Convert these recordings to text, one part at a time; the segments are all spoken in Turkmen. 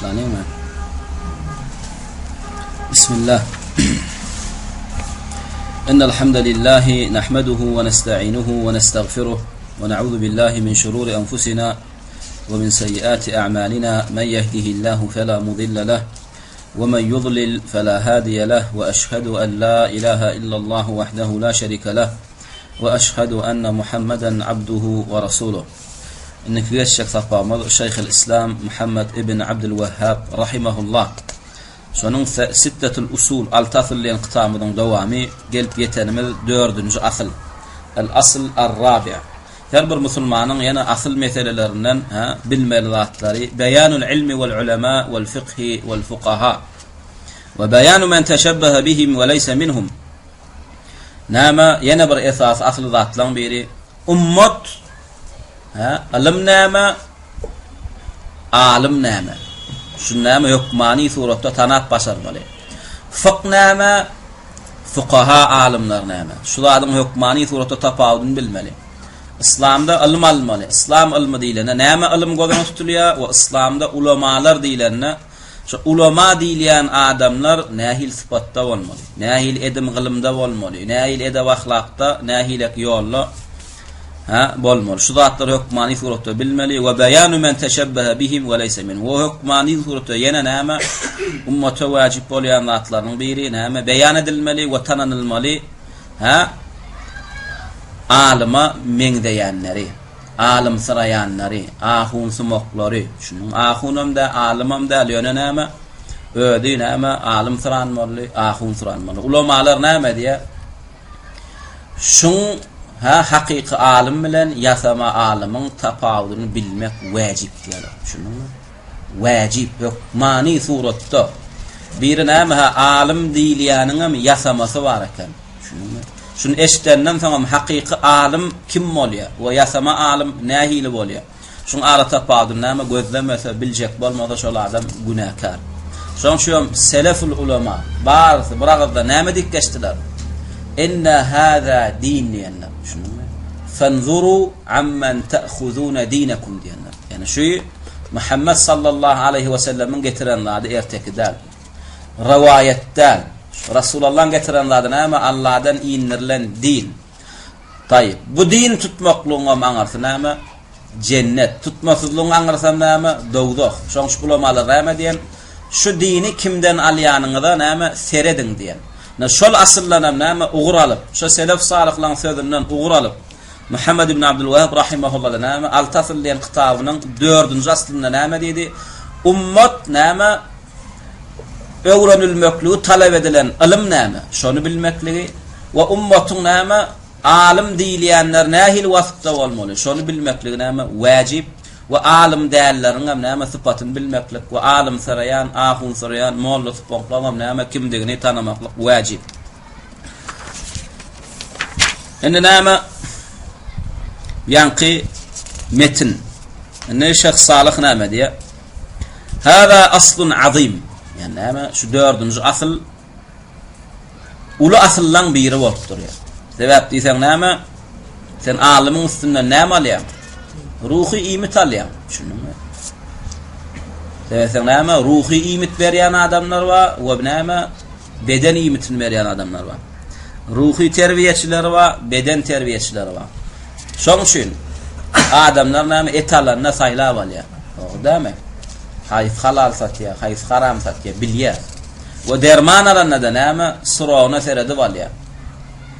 Başlanyňmy? Bismillah. إن الحمد لله نحمده ونستعينه ونستغفره ونعوذ بالله من شرور أنفسنا ومن سيئات أعمالنا من يهده الله فلا مضل له ومن يضلل فلا هادي له وأشهد أن لا إله إلا الله وحده لا شريك له وأشهد أن محمدا عبده ورسوله Indiki geçjek sapagymyz Şeýhil Islam Muhammed ibn Abdülwehhab rahimehullah. Şonuň Sittetul Usul, Alty asyl diýen kitabymyzyň dowamy, gelip ýetenimiz dördünji asyl. El asl ar-rabi'. Her bir musulmanyň ýene asyl meselelerinden hä, bilmeli zatlary, Beýanul ilmi wal ulema wal fikhi wal fukaha. We beýanu men teşebbehe bihim we leýse minhum. Näme, ýene bir esasy asyl zatlaryň biri, Ummat, hä, ylym näme, alym näme? Şuny näme hökmany suratda tanap başarmaly. Fykh näme, fukaha alymlar näme? Şu zadyň hökmany suratda tapawudyny bilmeli. Yslamda ylym almaly. Yslam ylmy diýlende näme ylym göz öňünde tutulýar we yslamda ulamalar diýlende Şu ulama diýilýän adamlar nähili sypatda bolmaly? Nähili edim-gylymda bolmaly? Nähili edep-ahlakda, nähilek ýolda, hä, bolmaly? Şu zatlary hökmany suratda bilmeli. We beýanu men teşebbehe bihim we leýse minhum. We hökmany suratda ýene näme? Ummata wajyp bolýan zatlaryň biri näme? Beýan edilmeli we tananylmaly, hä, alyma meňzeýänleri. Alymsyraýanlary, ahunsumaklary, düşündiňmi? Ahunam däl, alymam däl, ýöne näme, özi näme, alymsyran boldy, ahunsyran boldy. Ulamalar näme diýýär? Şuň, hä, hakyky alym bilen ýasama alymyň tapawudyny bilmek wäjip diýýärler. Düşündiňmi? Wäjip, hökmany suratda. Biri näme, hä, alym diýilýäniňem ýasamasy bar eken. Düşündiňmi? Şuny eşidenden soňam hakyky alym kim bolýar we ýasama alym nähili bolýar? Şuň aratapawudyny näme gözlemese, biljek bolmasa şol adam günäkär. Şonuň üçin seleful ulema barysy bir agyzdan näme diýip geçdiler? Inne haza din diýenler. Düşündiňmi? Fenzuru amman ta'khuzuna dinakum diýenler. Ýani şu Muhammed sallallahu aleyhi we sellemiň getiren zady erteki däl. Rowaýat däl. Rasulallaň getiren zady näme? Alladan indirilen din. Taýyp. Bu din tutmaklygyňam aňyrsy näme? Jennet. Tutmasyzlygyň aňyrsam näme? Dowzah. Şoň üçin ulamalar näme diýen? Şu dini kimden alýanyňyza näme? Serediň diýen. Ine şol asyldanam näme? Ugur alyp, şo selef salyhlaň sözünden ugur alyp, Muhammed ibn Abdülwehhab rahimehullah näme? Alty asyl diýen kitabynyň dördünji aslynda näme diýdi? Ummat näme? Öwrenilmekligi talap edilen ylym näme? Şony bilmekligi we ummatyň näme? Alym diýilýänler nähili waspda bolmaly? Şony bilmekligi näme? Wäjip we alym dälleriň hem näme sypatyny bilmeklik we alymsyraýan, ahunsyraýan, molla sypaklaryň hem näme kimdigini tanamaklyk wäjip. Indi näme? Ýaňky metin. Indi Şeýh Salyh näme diýýär? Hâzâ aslun azim. Ýani näme? Şu dördünji asyl uly asyllaň biri bolup durýar. Sebäp diýseň näme? Sen alymyň üstünden näme alýaň? Ruhy iýmit alýaň. Düşündiňmi? Sebäp näme? Ruhy iýmit berýän adamlar bar we näme? Beden iýmitini berýän adamlar bar. Ruhy terbiýeçileri bar, beden terbiýeçileri bar. Şoň üçin adamlar näme et alanda saýlap alýar. Dogry dälmi? Haýsy halal satýar, haýsy haram satýar bilýär. We derman alanda-da näme srogyna seredip alýar.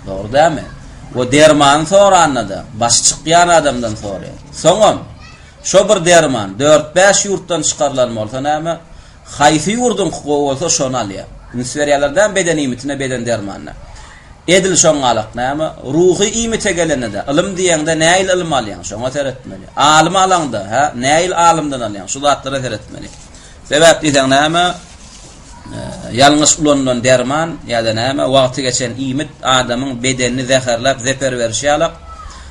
Dogry dälmi? We dermany soranda-da başy çykýan adamdan soraýar. Soňam şo bir derman dört-bäş ýurtdan çykarylan bolsa näme? Haýsy ýurduňky gowy bolsa şony alýar. Üns berýärler dämi beden iýmitine, beden dermanyna. Edil şoňňalak näme, ruhy iýmite gelende-de, ylym diýeňde nähili ylym alýaň, şoňa seretmeli. Alymy alaňda, hä, nähili alymdan alýaň, şu zatlara seretmeli. Sebäp diýseň näme, ýalňyş ulanylan derman ýa-da näme, wagty geçen iýmit adamyň bedenini zäherläp, zeper berişi ýalak,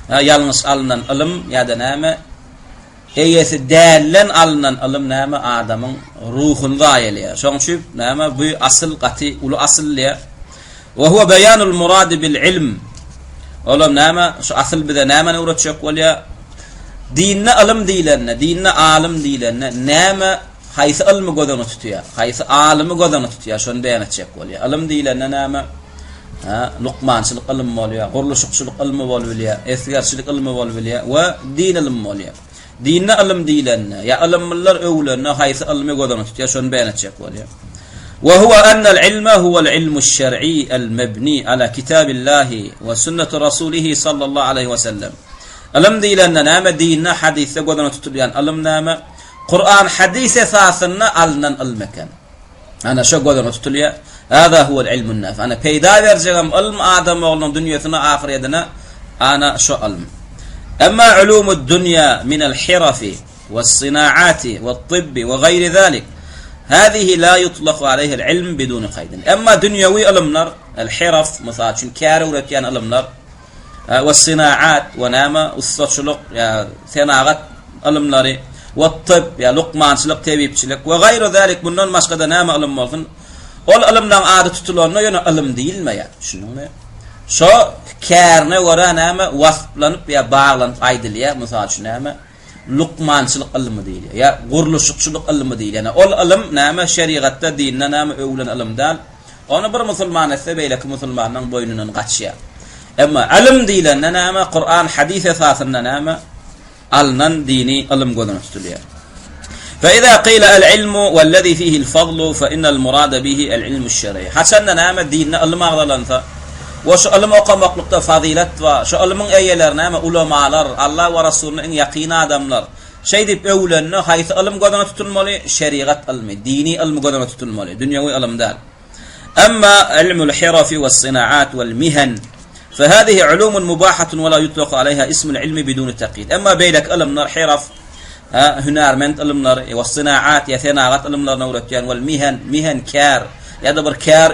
ýalňyş alnan ylym ýa-da näme, Eýesi dälden alnan ylym näme adamyň ruhuny zaýalaýar. Şoň üçin näme bu asyl gaty uly asyl diýýär. Wa huwa beýanul murady bil ilm. Olam näme şu asyl bize nämäni öwretjek bolýar? Dinde ylym diýlende, dinde alym diýlende näme? haýsy ylmy göz öňünde tutýar? Haýsy alymy göz öňünde tutýar? Şony beýan etjek bolýar. Ylym diýlende näme? Hä, lukmançylyk ylmy bolýar, gurluşykçylyk ylmy bolup bilýär, esgerçilik ylmy bolup bilýär we din ylmy bolýar. Dinde ylym diýlende, ýa ylymlylar öwülende haýsy ylmy göz öňünde tutýar, şony beýan etjek bolýar. Wa huwa annal ilme huwal ilmuş şer'i el mebni ala kitabillahi we sünneti rasulihi sallallahu aleýhi we sellem. Ylym diýlende näme? Dinde, hadysda göz öňünde tutulýan ylym näme? Kuran, hadys esasynda alnan ylym eken. Ana şo göz öňünde tutulýar. Hâzâ huwel ilmun nâfi. Ana peýda berjegem ylm adam oglunyň dünýesine, ahyrýetine ana şo ylm. Emma ulumud dünýä minel hirafi wes-synaati wet-tibbi we gaýri zâlik. Hâzihi lâ yutlaku aleýhel ilm biduni kaýdin. Emma dünýewi ylymlar, el-hiraf, mysal üçin kär öwretýän ylymlar, we synaat we näme ussaçylyk ýa senagat ylymlary we typ ýa lukmançylyk tebipçilik we gaýry zalik bundan başga-da näme ylym bolsun ol ylymlaryň ady tutulanda ýöne ylym diýilmeýär düşündiňmi şo kärine görä näme wasplanyp ýa baglanyp aýdylýar mysal üçin näme lukmançylyk ylmy diýilýär ýa gurluşykçylyk ylmy diýilýär ol ylym näme şerigatda dinde näme öwülen ylym däl Ony bir musulman etse beýleki musulmanlaň boýnundan gaçýar. Emma ylym diýlende näme? Kuran, hadys esasynda näme? Alnan dini ylym göz öňünde tutulýar. Fe iza qila al-ilmu wellezi fihi al-fadlu fe innal murada bihi al-ilmu şer'i. Haçanda näme dinde ylym agzalansa we şu ylym okamaklykda fazylet bar, şu ylmyň eýeleri näme ulamalar, Allah we Rasulyna iň ýakyn adamlar, Şeýdip öwlende haýsy ylym göz öňünde tutulmaly? Şerigat ylmy, dini ylmy göz öňünde tutulmaly, dünýewi ylym däl. Emma ilmul hirafi wes-synaat wel-mihen fehâzihi ulumun mubahatun we lâ yutlaku aleýhâ ismul ilmi biduni tekyid. Emma beýleki ylymlar, hiraf, hä, hünärment ylymlary, wes-synaat ýa senagat ylymlaryny öwretýän, wel-mihen, mihen kär, ýa-da bir kär,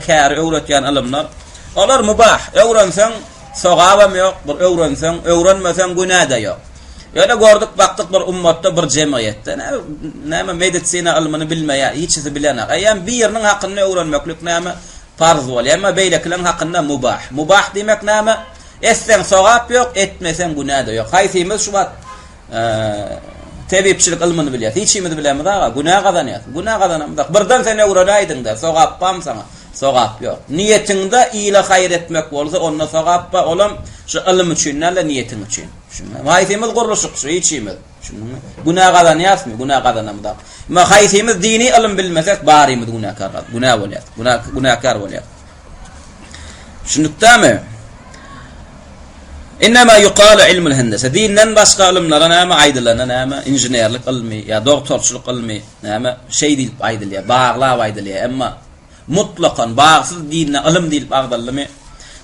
käri öwretýän ylymlar, olar mubah, öwrenseň sogabam ýok, bir öwrenseň, öwrenmeseň günä-de ýok. Ýöne gördük, bakdyk bir ummatda, bir jemgyýetde näme, näme medisina ylmyny bilmeýär, hiçisi bilenak. Eýýäm biriniň hakyny öwrenmeklik näme parz bolýar, emma beýlekileriň hakynda mubah. Mubah diýmek näme? Etseň sogap ýok, etmeseň günä-de ýok. Haýsymyz şu wagt tebipçilik ylmyny bilýär? Hiçimiz bilemizok, aga, günä gazanýas. Günä gazanamyzok. Birden sen öwrenäýdiň-de, sogap barmy saňa? Sogap ýok. Niýetiňde ile haýyr etmek bolsa, onda sogap bar, olam şu ylym üçin däl-de, niýetiň üçin. Düşündiňmi? Haýsymyz gurluşykçy? Hiçimiz. Düşündiňmi? Günä gazanýasmy? Günä gazanamyzok. Emma haýsymyz dini ylym bilmesek, barymyz günäkär, günä bolýar. Günä, günäkär bolýar. Düşündikdämi? Innema yuqalu ilmul hendese. Dinden başga ylymlara näme aýdylanda näme? Inženerlik ylmy ýa dogtorçylyk ylmy näme? Şeý diýlip aýdylýar, baglap aýdylýar. Emma mutlakan bagsyz dinde ylym diýlip agzaldymy?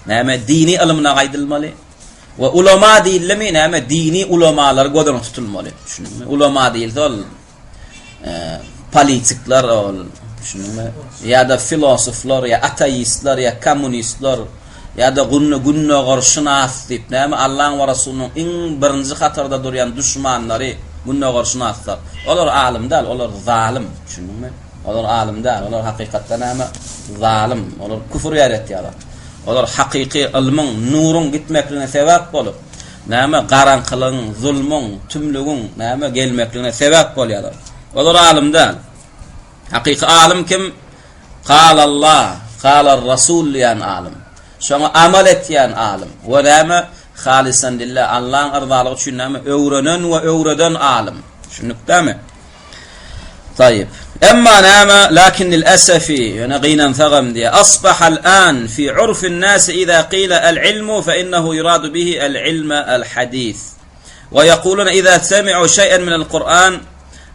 Näme dini ylymyna aýdylmaly? We ulama diýildimi, näme dini ulamalar göz öňünde tutulmaly. Düşündiňmi? Ulama diýilse ol e, politikler ol, düşündiňmi? Ýa-da filosoflar, ýa ateistler, ýa kommunistler, ýa-da gündogarşynas diýip, näme Allaň we Resulynyň iň birinji hatarda durýan duşmanlary gündogarşynaslar. Olar alym däl, olar zalym, düşündiňmi? Olar alym däl, olar hakykatda näme? Zalym, olar küfür ýaratýarlar. Olar hakyky ylmyň, nuruň gitmekligine sebäp bolup, näme, garaňkylygyň, zulmuň, tümlügiň, näme, gelmekligine sebäp bolýarlar. Olar alym däl. Hakyky alym kim? Kalallah, kalar Rasul diýen alym. Şoňa amal etýän alym. We näme? Halisan lillah, Allaň yrzalygy üçin näme? Öwrenen we öwreden alym. Düşündikdämi? Taýyp. Emma näme, lakin lil esefi, ýöne gynansagam diýýär, asbahal an fi urfin nasi iza qila al ilmu fe innehu yuradu bihi al ilma al hadis. Wa yaquluna iza sami'u şeý'en min al Kur'an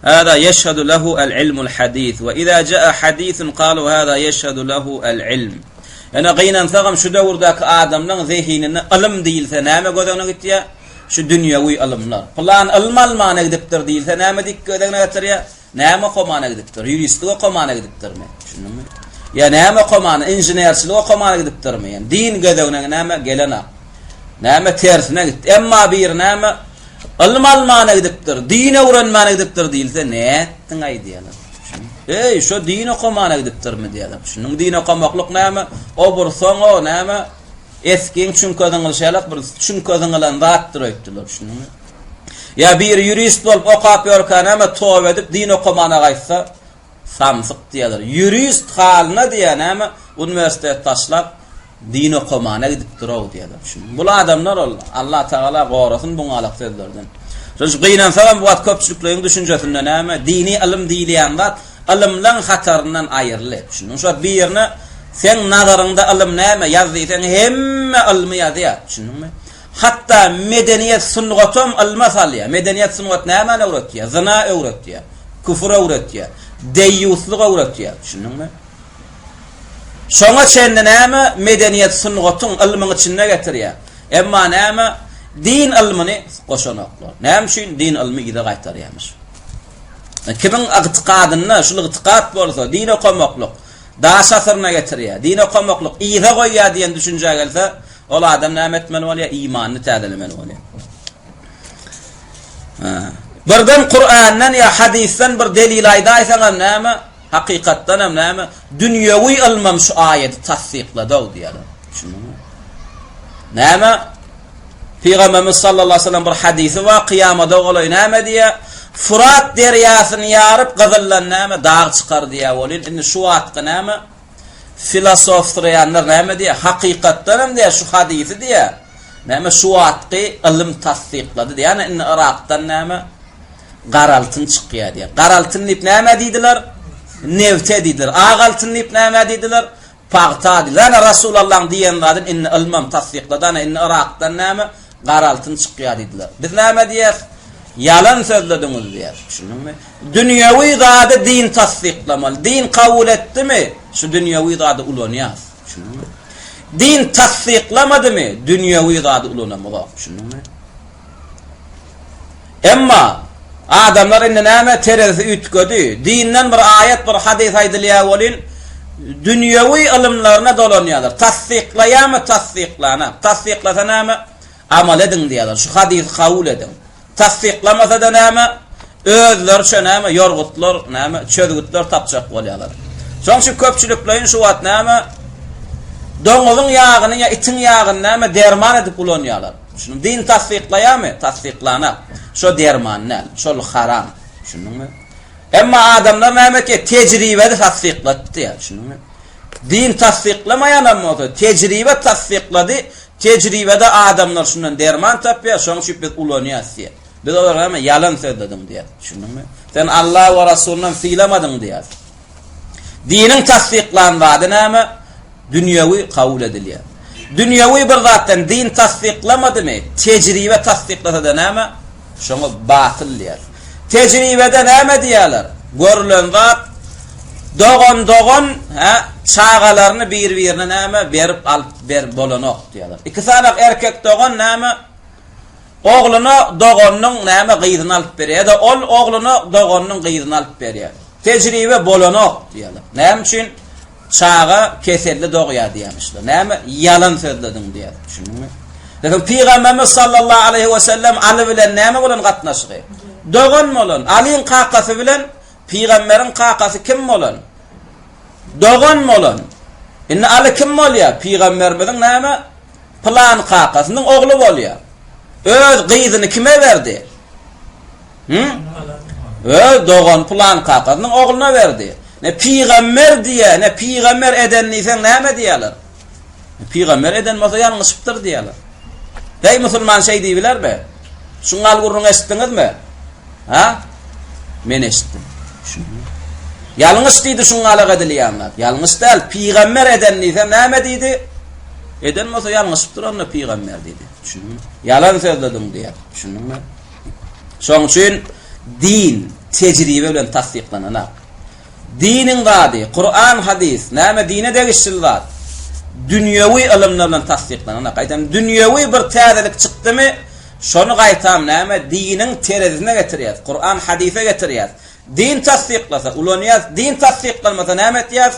hada yeşhadu lehu al ilmu al hadis we iza jaa hadisun qalu hada yeşhadu lehu al ilm. Ýöne gynansagam şu döwürdäki adamlaryň zehininde ylym diýilse näme göz öňüne gitýär? Şu dünýewi ylymlar. Pylan ylym almana gidipdir diýilse näme diýip göz öňüne getirýär? Näme okamana gidipdir? Ýuristlik okamana gidipdirmi? Düşündiňmi? Ýa näme okamana, inženerçilik okamana gidipdirmi? Ýani din göz öňüne näme gelenak. Näme tersine gitdi. Emma biri näme ylym almana gidipdir, din öwrenmäne gidipdir diýilse, nätdiň aý diýerler. Eý, şo din okamana gidipdirmi diýerler. Düşündiňmi? Din okamaklyk näme? O bir soň o näme? Esgiň çüňke zyňylyşy ýalak bir çüňke zyňylan zatdyr öýtdüler, düşündiňmi? Ýa biri ýurist bolup okap ýörkä näme toba edip din okamana gaýtsa, samsyk diýerler. Ýurist halyna diýýär näme uniwersitet taşlap din okamana gidipdir-ow diýerler. Düşündiňmi? Bul adamlar ol Allah Tagala gorasyn buňalak sözlerden. Şonuň üçin gynansagam bu wagt köpçülikleýin düşünjesinde näme dini ylym diýilýän zat ylymlaň hataryndan aýryldy. Düşündiňmi? Şu wagt birine seň nazaryňda ylym näme ýaz diýseň hemme ylmy ýazýar. Düşündiňmi? Hatda medeniýet sungatam ylma salýar. Medeniýet sungat nämäni öwretýär? Zyna öwretýär. Küfür öwretýär. Deýýuslyk öwretýär. Düşündiňmi? Şoňa çenli näme medeniýet sungatyň ylmyň içinde getirýär. Emma näme din ylmyny goşanoklar. Näme üçin din ylmy yza gaýtarýarmyş? Kimiň ygtykadynda şul ygtykat bolsa, din okamaklyk daş asyryna getirýär, din okamaklyk yza goýýar diýen düşünjä gelse, ol adam näme etmeli bolýar? Imanyny täzelemeli bolýar. Birden Kurandan ýa hadysdan bir delil aýdaýsaňam näme? Hakykatdanam näme? Dünýewi ylmam şu aýady tassyklady-ow diýýärler. Düşündiňmi? Näme? Pygamberimiz sallallahu aleyhi ve sellem bir hadysy bar, kyýamada golaý näme diýýär? Furat derýasyny ýaryp gyzyldan näme dag çykar diýýär welin, indi şu wagtky näme? Filosofsyraýanlar näme diýýär? Hakykatdanam diýýär şu hadysy diýýär. Näme şu wagtky ylym tassyklady diýýär. Ýani indi Yrakdan näme? Gar altyn çykýar diýýär. Gar altyn diýip nämä diýdiler? Nebte diýdiler. Ak altyn diýip nämä diýdiler? Pagta diýdiler. Ana Rasulallaň diýen zadyny indi ylmam tassyklady. Ana indi Yrakdan näme? Gar altyn çykýar diýdiler. Biz näme diýýäs? Ýalan sözlediňiz diýýäs. Düşündiňmi? Dünýewi zady din tassyklamaly. Din kabul etdimi? Şu dünýewi zady ulanýas. Düşündiňmi? Din tassyklamadymy? Dünýewi zady ulanamyzok. Düşündiňmi? Emma, adamlar indi näme terezisi üýtgedi. Dinden bir aýat, bir hadys aýdylýar welin, dünýewi ylymlaryna dolanýarlar. Tassyklaýarmy, tassyklanak. Tassyklasa näme? Amal ediň diýýärler. Şu hadysy kabul ediň. Tassyklamasa-da näme? Özleriçe näme? Ýorgutlar, näme? Çözgütler tapjak bolýarlar. Şonuň üçin köpçülikleýin şu wagt näme? Doňuzyň ýagyny ýa itiň ýagyny näme? Derman edip ulanýarlar. Şuny din tassyklaýarmy? Tassyklanak. Şo derman däl. Şol haram. Düşündiňmi? Emma adamlar näme etýär? Tejribede tassyklady diýýär. Düşündiňmi? Din tassyklamaýanam bolsa, tejribe tassyklady. Tejribede adamlar şundan derman tapýar, şonuň üçin biz ulanýarys diýýär. Biz olara näme ýalan sözlediň diýýär. Düşündiňmi? Sen Allah we Rasulynam sylamadyň diýýär. Diniň tassyklan zady näme? Dünýewi kabul edilýär. Dünýewi bir zatdan din tassyklamadymy, tejribe tassyklasa-da näme? Şoňa batyl diýýär. Tejribede näme diýýärler? Görülen zat dogan dogan, hä, çagalaryny bir-birine näme berip alyp ber bolanok diýýärler. Iki sany erkek dogan näme ogluna doganynyň näme gyzyny alyp berýär ýa-da ol ogluna doganynyň gyzyny alyp berýär. Tejribe bolanok diýýärler. Näme üçin? Çaga keselli dogýar diýýärmişler. Näme? Ýalan sözlediň diýýär. Düşündiňmi? Lekin Pygamberimiz sallallahu aleýhi we sellem Aly bilen näme bolan gatnaşygy? Dogan bolan. Alyň kakasy bilen Pygamberiň kakasy kim bolan? Dogan bolan. Indi Aly kim bolýar? Pygamberimiziň näme? Pylan kakasynyň ogly bolýar. Öz gyzyny kime berdi? Hı? Öz dogan pylan kakasynyň ogluna berdi. Ne pygamber diýe, ne pygamber eden diýseň näme diýerler? Pygamber eden bolsa ýalňyşypdyr diýerler. Heý musulman şeý diýibilermi? Şuňal gürrüň eşitdiňizmi? Ha? Men eşitdim. Ýalňyş diýdi şuňalak edilýän zat. Ýalňyş däl, pygamber eden diýsem näme diýdi? Eden bolsa ýalňyşypdyr onda pygamber diýdi. Düşündiňmi? Ýalan sözlediň diýer. Düşündiňmi? Şonuň üçin din tejribe bilen tassyklananak. Diniň zady, Kuran, hadys, näme dine degişli zat, dünýewi ylymlar bilen tassyklananak. Aýdam, dünýewi bir täzelik çykdymy, şony gaýtam näme diniň terezisine getirýäs, Kuran, hadysa getirýäs. Din tassyklasa ulanýas, din tassyklanmasa näme etýäs?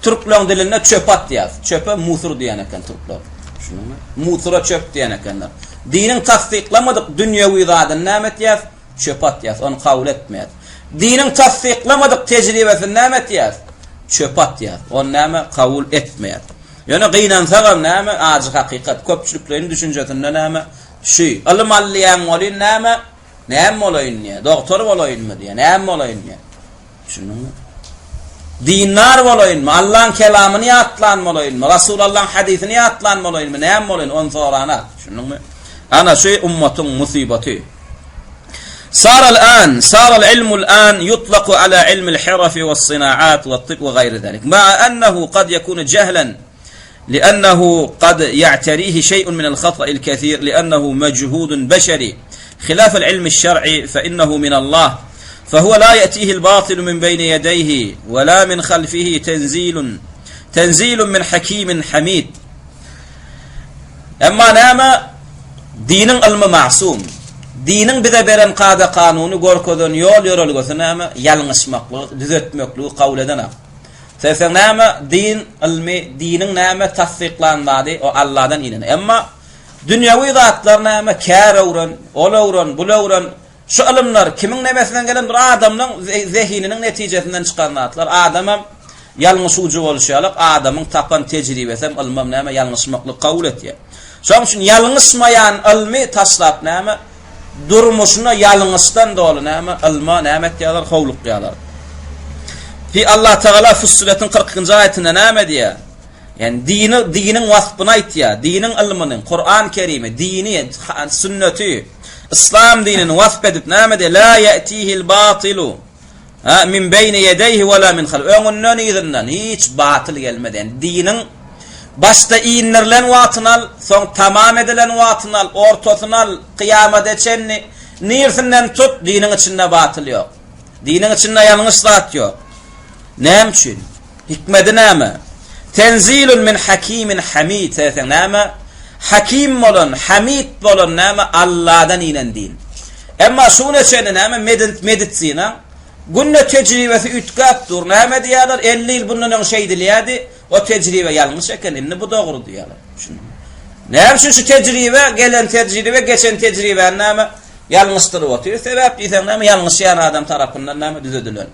Türkleň dilinde çöpe atýas. Çöpe musur diýen eken türkler. Düşündiňmi? Musura çöp diýen ekenler. Diniň tassyklamadyk dünýewi zadyny näme etýäs? Çöpe atýas, ony kabul etmeýäs. Diniň tassyklamadyk tejribesini näme etýäs? Çöpe atýas, ony näme kabul etmeýäs. Ýöne gynansagam näme, ajy hakykat, köpçülikleýin düşünjesinde näme? Şu, ylym al diýýäň welin näme? Näme bolaýyn diýýär. Dogtor bolaýynmy diýýär. Näme bolaýyn diýýär. Düşündiňmi? Dindar bolaýynmy? Allaň kelamyny ýatlan bolaýynmy? Rasulallaň hadysyny ýatlan bolaýynmy? Näme bolaýyn? Ony soranak. Düşündiňmi? Ana şu ummatyň musybaty. Saral an, saral ilmul an yutlaku ala ilmil hirafi we synaat we tib we gaýry zalik. Ma ennehu kad yekunu jehlen لأنه قد يعتريه شيء من الخطأ الكثير لأنه مجهود بشري خلاف العلم الشرعي فإنه من الله فهو لا يأتيه الباطل من بين يديه ولا من خلفه تنزيل تنزيل من حكيم حميد Emma näme? Diniň ylmy masum. Diniň bize beren kada-kanuny, görkezen ýol-ýörelgesi näme? Ýalňyşmaklygy, düzetmekligi kabul edenak. Serseň näme? Din ylmy, diniň näme tassyklan zady, o Alladan inen. Emma dünýewi zatlar näme? Kär öwren, ol öwren, bul öwren. Şu ylymlar kimiň nemesinden gelen? Bir adamyň zehininiň netijesinden çykan zatlar. Adamam ýalňyş ujy bolşy ýaly, adamyň tapan tejribesem, ylmam näme? Ýalňyşmaklygy kabul etýär. Şonuň üçin ýalňyşmaýan ylmy taşlap näme? Durmuşyna ýalňyşdan doly näme? Ylma näme etýärler? Howlukýarlar. Pi Allah Tagala Fussiletin 42-nji aýatynda näme diýýär? Ýani dini diniň waspyny aýtýar. Diniň ylmyny, Kur'an Kerimi, dini, sünneti, yslam dinini wasp edip näme diýýär? La ýetihil batylu Ha, min beýni ýedeýhi we la min half. Öňünden yzyndan hiç batyl gelmez. Ýani diniň başda indirilen wagtyny al, soň tamam edilen wagtyny al, ortasyny al, kyýamada çenli nirsinden tut, diniň içinde batyl ýok. Diniň içinde ýalňyş zat ýok. Näme üçin? Hikmedi näme? Tenzilun min hakimin hamid. Sen näme? Hakim bolan, hamid bolan näme? Allahdan inen din. Emma şu güne çenli näme medisina günde tejribesi üýtgäp dur. Näme diýýärler? 50 ýyl bundan öň şeýdilýärdi. O tejribe ýalňyş eken, indi bu dogry diýýärler. Näme üçin şu tejribe, gelen tejribe, geçen tejribäni näme ýalňyşdyryp otyr? Sebäp diýseň näme ýalňyşýan adam tarapyndan näme düzedilen.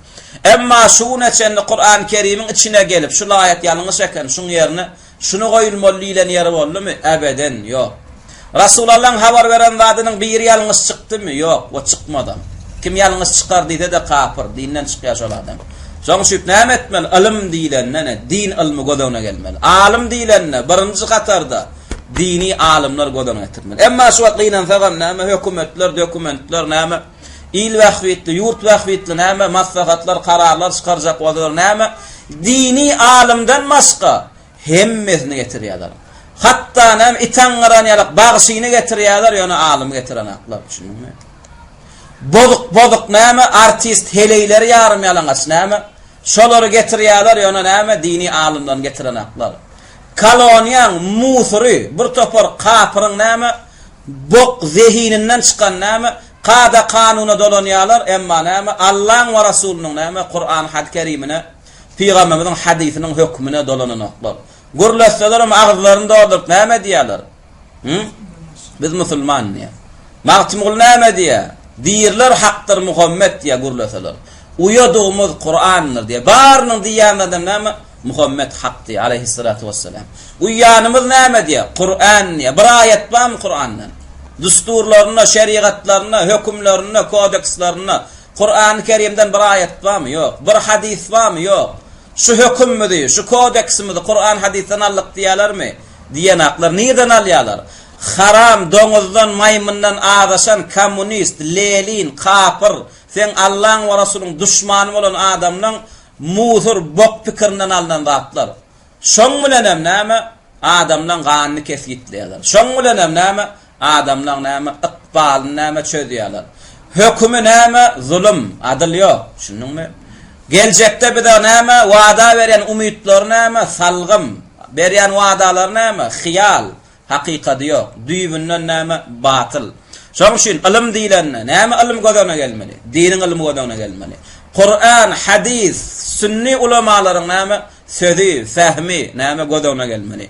Emma şu güne çenli Kur'an Kerimiň içine gelip şu aýat ýalňyş eken, şuň ýerine Şuny goýulmaly diýlen ýeri boldumy? Ebeden, ýok. Rasulallaň habar beren zadynyň biri ýalňyş çykdymy? Ýok, we çykmadam. Kim ýalňyş çykar diýse-de kapyr, dinden çykýar şol adam. Şoň üçin näme etmeli? Ylym diýlende ne? Din ylmy göz öňüne gelmeli. Alym diýlende birinji hatarda dini alymlar göz öňüne getirmeli. Emma şu wagt gynansagam näme hökümetler, dokumentler näme il bähbitli, ýurt bähbitli näme maslahatlar, kararlar çykarjak bolsalar näme Dini alymdan başga hemmesini getirýärler. Hatda näme it aňňyran ýalak bagşyny getirýärler, ýöne alymy getirenaklar, düşündiňmi? Bozuk bozuk näme artist heleýleri ýarym ýalaňaç näme? Şolary getirýärler, ýöne näme dini alymlaryny getirenaklar. Koloniýaň musury, bir topar kapyryň näme bok zehininden çykan näme Kada-kanuna dolanýarlar, emma näme, Allaň we Rasulynyň näme, Kur'an had Kerimine, Pygamberimiziň hadysynyň hökmüne dolananoklar. Gürletselerem agyzlaryny dolduryp näme diýýärler? Hü? Biz musulman diýýär. Magtymguly näme diýýär? Diýrler hakdyr Muhammet diýýär gürleseler. Uýadygymyz Kur'andyr diýýär. Barynyň diýýänlerden näme? Muhammet hak diýýär, aleýhissalatu wessalam. Uýanymyz näme diýýär? Kur'an diýýär. Bir aýat barmy Kur'andan? Düsturlarynda, şerigatlarynda, hökümlerinde, kodekslerinde Kur'an-y Kerimden bir aýat barmy? Ýok. Bir hadys barmy? Ýok. Şu hökümimizi, şu kodeksimizi Kur'an hadysdan aldyk diýýärlermi? Diýenaklar. Nirden alýarlar? Haram, doňuzdan, maýmyndan azaşan kommunist, Lelin, kapyr, seň Allaň we Rasulyň duşmany bolan adamlaň Musur bok pikirinden alnan zatlar. Şoň bilenem näme adamlaň ganyny kesgitleýärler. Şoň bilenem näme adamlaň näme ykbalyny näme çözýärler. Hökümi näme zulum, adyl ýok. Düşündiňmi? Geljekde bize näme wada berýän umytlary näme salgym, berýän wadalary näme hyýal. Hakykady ýok. Düýbünden näme? Batyl. Şonuň üçin ylym diýlende, näme ylym göz öňüne gelmeli? Diniň ylmy göz öňüne gelmeli. Kuran, hadys, sünni ulamalaryň näme? Sözi, fähmi näme göz öňüne gelmeli?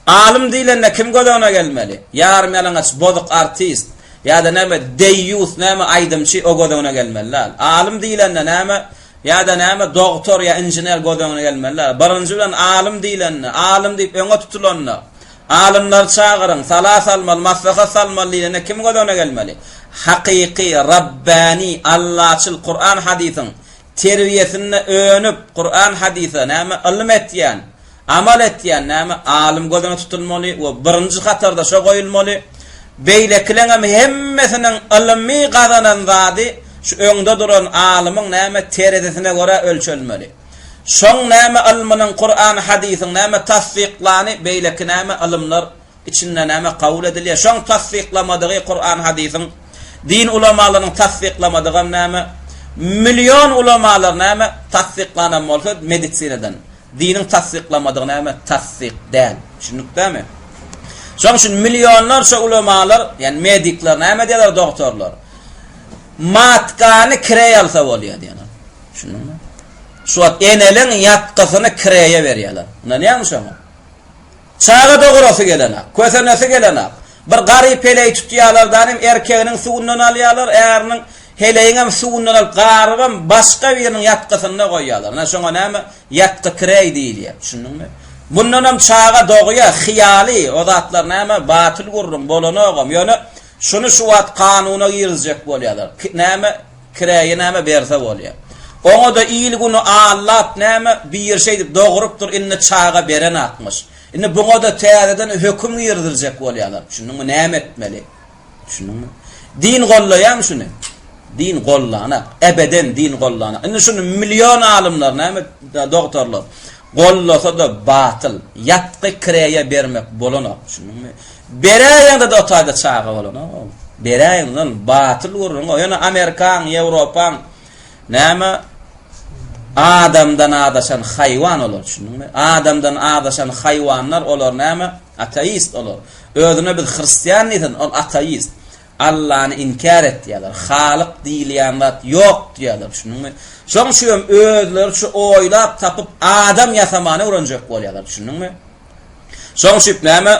Alym diýlende kim göz öňüne gelmeli? Ýarym ýalaňaç bozuk artist ýa-da näme deýýus näme aýdymçy o göz öňüne gelmeli däl. Alym diýlende näme? Ýa-da näme dogtor ýa inžener göz öňüne gelmeli däl. Birinji bilen alym diýlende, alym diýip öňe tutulanda, Alymlary çagyryň, sala salmaly, maslahat salmaly diýlende kim göz öňüne gelmeli? Hakyky, Rabbäni, Allaçyl, Kuran-hadysyň terbiýesinde önüp, Kuran-hadysa näme ylym etýän, amal etýän näme alym göz öňüne tutulmaly we birinji hatarda şo goýulmaly. Beýlekileňem hemmesiniň ylymy gazanan zady şu öňde duran alymyň näme terezisine görä ölçelmeli. Şoň näme ylmynyň Kuran hadysyň näme tassyklany beýleki näme ylymlar içinde näme kabul edilýär. Şoň tassyklamadygy Kuran hadysyň din ulamalarynyň tassyklamadygam näme million ulamalar näme tassyklanam bolsa medisinadan diniň tassyklamadygy näme tassyk däl. Düşündik dämi? Şoň üçin millionlarça ulamalar, ýani medikler näme diýýärler dogtorlar? Matkany kireý alsa bolýar diýýärler. Düşündiňmi? Şu wagt eneleň ýatgysyny kireýe berýärler. Ynanýaňmy şoňa? Çaga dogurasy gelenak, kösenesi gelenak. Bir garyp heleý tutýarlar da hem erkeginiň suwundan alýarlar, äriniň heleýiňem suwundan alyp, garybam başga biriniň ýatgysynda goýýarlar. Ine şoňa näme? Ýatgy kireý diýilýär. Düşündiňmi? Bundanam çaga dogýar, hyýaly, o zatlar näme? Batyl gürrüň, bolanogam. Ýöne şuny şu wagt kanuna girizjek bolýarlar. Näme? Kireýi näme berse bolýa. Oňa-da il-güni allap näme, biri şeýdip dogrupdyr, indi çaga berenakmyş. Indi buňa-da täzeden höküm giriziljek bolýarlar. Düşündiňmi, näme etmeli? Düşündiňmi? Din gollaýarmy şuny? Din gollanak. Ebeden din gollanak. Indi şuny million alymlar näme, dogtorlar gollasa-da batyl. Ýatgy kireýe bermek bolanok. Düşündiňmi? Beräýeňde-de o taýda çaga bolanok. Beräýeňde batyl gürrüň o. Ýöne Amerikaň, Ýewropaň näme adamdan azaşan haýwan olar, düşündiňmi? Adamdan azaşan haýwanlar olar näme? Ateist olar. Özüne biz hristian diýsin, ol ateist. Allany inkär etýärler. Halyk diýilýän zat ýok diýýärler, düşündiňmi? Şoň üçin hem özleriçe oýlap tapyp adam ýasamany öwrenjek bolýarlar, düşündiňmi? Şoň üçin näme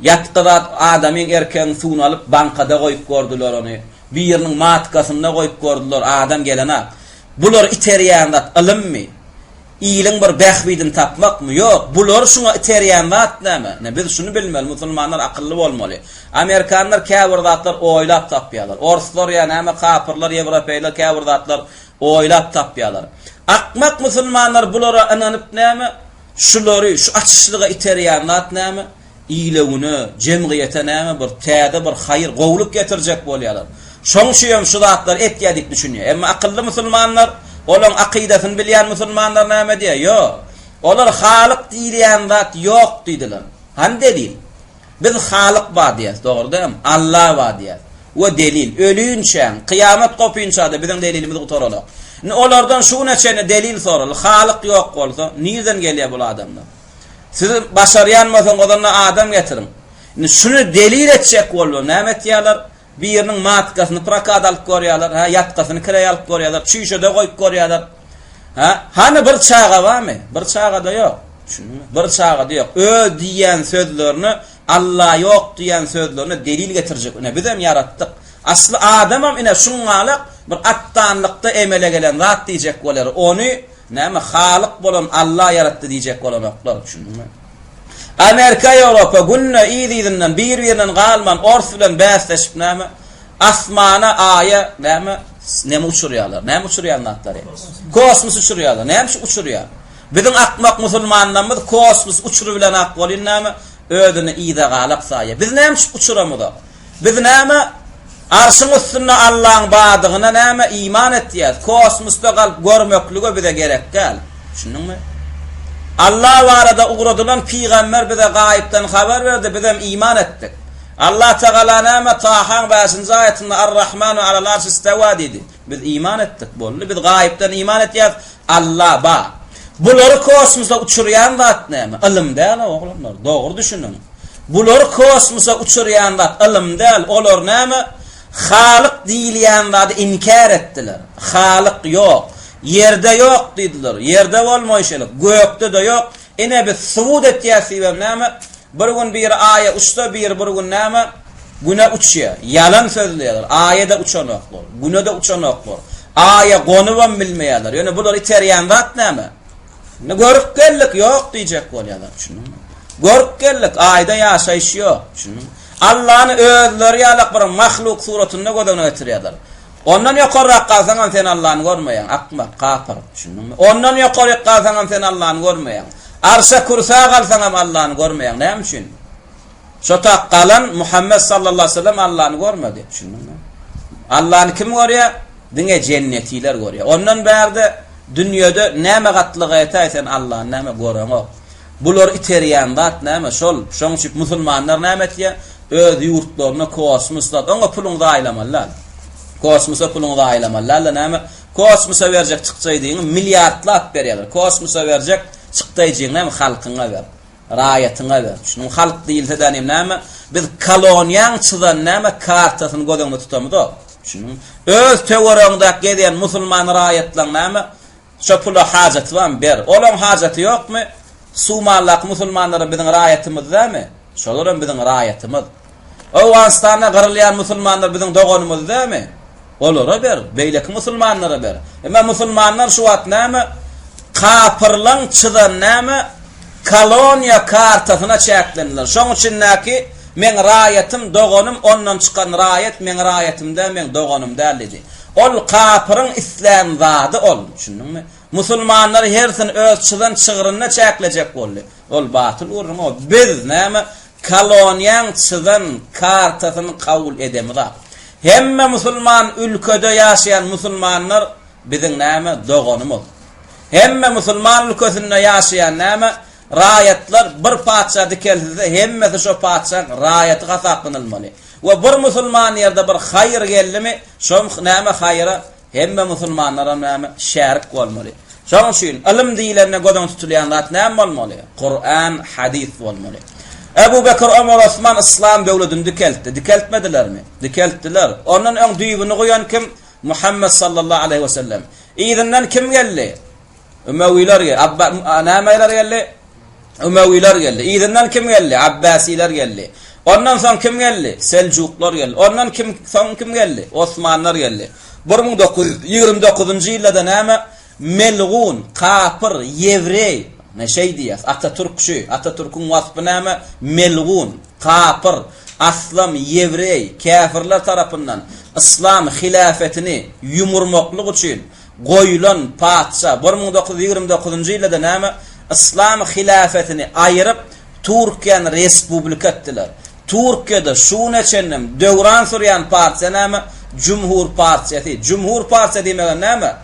ýatgy zat adamyň erkegiň suwuny alyp bankada goýup gördüler ony. Biriniň matkasynda goýup gördüler, adam gelenak. Bulary iterýän zat ylymmy? Iliň bir bähbidini tapmakmy? Ýok. Bulary şuňa iterýän zat näme? Ine biz şuny bilmeli, musulmanlar akylly bolmaly. Amerikanlar käbir zatlar oýlap tapýarlar. Orslar ýa näme kapyrlar, ýewropeýler käbir zatlar oýlap tapýarlar. Akmak musulmanlar bulara ynanyp näme? Şulary şu açyşlyga iterýän zat näme? Ile-güne, jemgyýete näme bir täze bir haýyr, gowulyk getirjek bolýarlar. Şoň üçin hem şu zatlary etýär diýip düşünýär. Emma akylly musulmanlar, olaň akydasyny bilýän musulmanlar näme diýýär? Ýok. Olar Halyk diýilýän zat ýok diýdiler. Hany delil? Biz Halyk bar diýýäs, dogry dälmi? Alla bar diýýäs. We delil. Ölinçäň, kyýamat gopynça-da biziň delilimiz gutaranok. Indi olardan şu güne çenli delil soraly. Halyk ýok bolsa, nirden gelýär bul adamlar? Siz başarýan bolsaňyz onda adam getiriň. Indi şuny delil etjek bolubam näme etýärler? Biriniň matkasyny prokat alyp görýärler, hä, ýatgasyny kireý alyp görýärler, çüýşede goýup görýärler. Hä, hany bir çaga barmy? Bir çaga-da ýok. Düşündiňmi? Bir çaga-da ýok. Öz diýýän sözlerine Alla ýok diýýän sözlerine delil getirjek. Ine bizem ýaratdyk. Asly adamam ine şuňňalak bir atdanlykda emele gelen zat diýjek bolýar. Ony Näme Halyk bolan Alla ýaratdy diýjek bolanoklar, düşündiňmi? Amerika Ýewropa günde yz-yzyndan bir-birinden galman ors bilen bäsleşip näme asmana aýa näme neme uçurýarlar? Näme uçurýan zatlary? Kosmos uçurýarlar. Näme üçin uçurýar? Biziň akmak musulmanlarymyz kosmos uçurybilenak bolýan näme özüni yza galak saýýar. Biz näme üçin uçuramyzok? Biz näme Arşyň üstünde Allaň bardygyna näme iman etýäs? Kosmosda galyp görmeklige bize gerek däl. Düşündiňmi? Allah barada ugradylan pygamber bize gaýypdan habar berdi, bizem iman etdik. Allah Tagala näme Tahaň bäşinji aýatynda Ar-Rahmanu alal arşi istewa diýdi. Biz iman etdik, boldy. Biz gaýypdan iman etýäs, Allah bar. Bulary kosmosa uçurýan zat näme? Ylym däl oglanlar, dogry düşüniň. Bulary kosmosa uçurýan zat ylym däl, olar näme? Halyk diýilýän zady inkär etdiler. Halyk ýok. Ýerde ýok diýdiler. Ýerde bolmaýşylyk, gökde-de ýok. Ine biz subut etýäs diýibem näme? Bir gün biri Aýa uçsa, biri bir gün näme? Güne uçýar. Ýalan sözleýärler. Aýa-da uçanoklar, Güne-de uçanoklar. Aýa gonubam bilmeýärler. Ýöne bulary iterýän zat näme? Indi görüp geldik, ýok diýjek bolýarlar, düşündiňmi? Görüp geldik, Aýda ýaşaýyş ýok. Düşündiňmi? Allany özleri ýalak bir mahluk suratynda göz öňüne getirýärler. Ondan ýokarrak galsaňam sen Allany görmeýäň, akmak, kapyr. Düşündiňmi? Ondan ýokaryk galsaňam sen Allany görmeýäň. Arşa, kürsä galsaňam Allany görmeýäň. Näme üçin? Şo tak galan Muhammet sallallahu aleyhi ve sellem Allany görmedi. Düşündiňmi? Allany kim görýär? Diňe jennetiler görýär. Ondan bärde dünýede näme gatlyga ýetäý sen Allany näme göreňok. Bulary iterýän zat näme? Şol. Şoň üçin musulmanlar näme etýär? Öz ýurtlarynda kosmos zat. Oňa puluňy zaýalamaly däl. Kosmosa puluňy zaýalamaly däl-de näme? Kosmosa berjek çykjaýdyňy milliardlap berýärler. Kosmosa berjek çykdaýjyňy näme halkyňa ber. Raýatyňa ber. Şunuň halk diýilse-de nim näme? Biz koloniýaň çyzan näme kartasyny göz öňünde tutamyzok. Şunuň öz töweregiňdäki gezýän musulman raýatlaň näme? Şo pula hajaty barmy? Ber. Olaň hajaty ýokmy? Sumaldaky musulmanlaram biziň raýatymyz dälmi? Şolaram biziň raýatymyz. Owganystanda gyrylýan musulmanlar biziň doganymyz dälmi? Olara ber, beýleki musulmanlara ber. Emma musulmanlar şu wagt näme? Kapyrlaň çyzan näme? Koloniýa kartasyna çäklendiler. Şoň içindäki meň raýatym, doganym, ondan çykan raýat meň raýatym däl, meň doganym däl diýdi. Ol kapyryň islän zady ol, düşündiňmi? Musulmanlary hersini öz çyzan çygrynda çäklejek boldy. Ol batyl gürrüň o. Biz näme koloniýaň çyzan kartasyny kabul edemizak. Hemme musulman ülkede ýaşaýan musulmanlar biziň näme doganymyz. Hemme musulman ülkesinde ýaşaýan näme raýatlar bir patyşa dikelsilse hemmesi şo patyşaň raýaty hasaplanylmaly. We bir musulman ýerde bir haýyr geldimi şo näme haýyra Hemme musulmanlaram näme? Şärik bolmaly. Şonuň üçin ylym diýlende göz öňünde tutulýan zat näme bolmaly? Kuran, hadys bolmaly. Ebu Bekir, Omar, Osman yslam döwletini dikeltdi. Dikeltmedilermi? Dikeltdiler. Ondan öň düýbüni guýan kim? Muhammet sallallahu aleýhi we sellem. Yzyndan kim geldi? Ümewiler geldi. Abba, nämeler geldi? Ümewiler geldi. Yzyndan kim geldi? Abbasiler geldi. Ondan soň kim geldi? Seljuklar geldi. Ondan kim soň kim geldi? Osmanlar geldi. 1929-njy ýylda-da näme? Melgun, kapyr, ýewreý, ne şeý diýýäs, Atatürk şu, Atatürküň waspy näme? Melgun, kapyr, aslam ýewreý, käfirler tarapyndan yslam hilafetini ýumurmaklyk üçin goýulan patyşa 1929-njy ýylda-da näme, yslam hilafetini aýyryp, Türkiýäni respublika etdiler. Türkiýede şu güne çenlem döwran sürýän partiýa näme? Jumhur partiýasy. Jumhur partiýa diýmegem näme?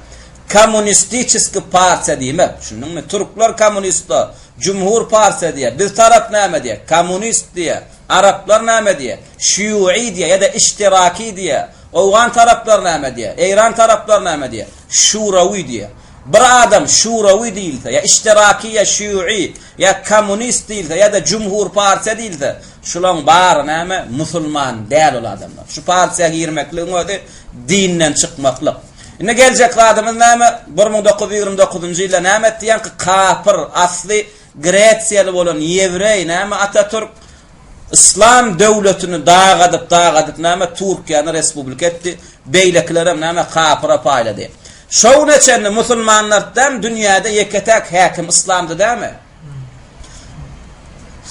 Kommunistiçeski partiýa diýmek. Düşündiňmi? Türkler kommunistler, Jumhur partiýa diýýär. Biz tarap näme diýýär? Kommunist diýýär. Araplar näme diýýär? Şýu'i diýýär ýa-da iştiraki diýýär. Owgan taraplar näme diýýär? Eýran taraplar näme diýýär? Şurawi diýýär. Bir adam şurawi diýilse, ýa iştiraki ýa şýu'i, ýa kommunist diýilse, ýa-da jumhur partiýa diýilse, şulaň bary näme? Musulman däl ol adamlar. Şu partiýa girmekligiň özi dinden çykmaklyk. Indi geljek zadymyz näme? 1929-njy ýylda näme etdi? Ýaňky kapyr, asly Gresiýaly bolan ýewreý näme Atatürk Yslam döwletini dagadyp dagadyp näme Türkiýäni respublika etdi, beýlekilerem näme kapyra paýlady. Şo güne çenli musulmanlardam dünýäde ýeke-täk häkim yslamdy dämi?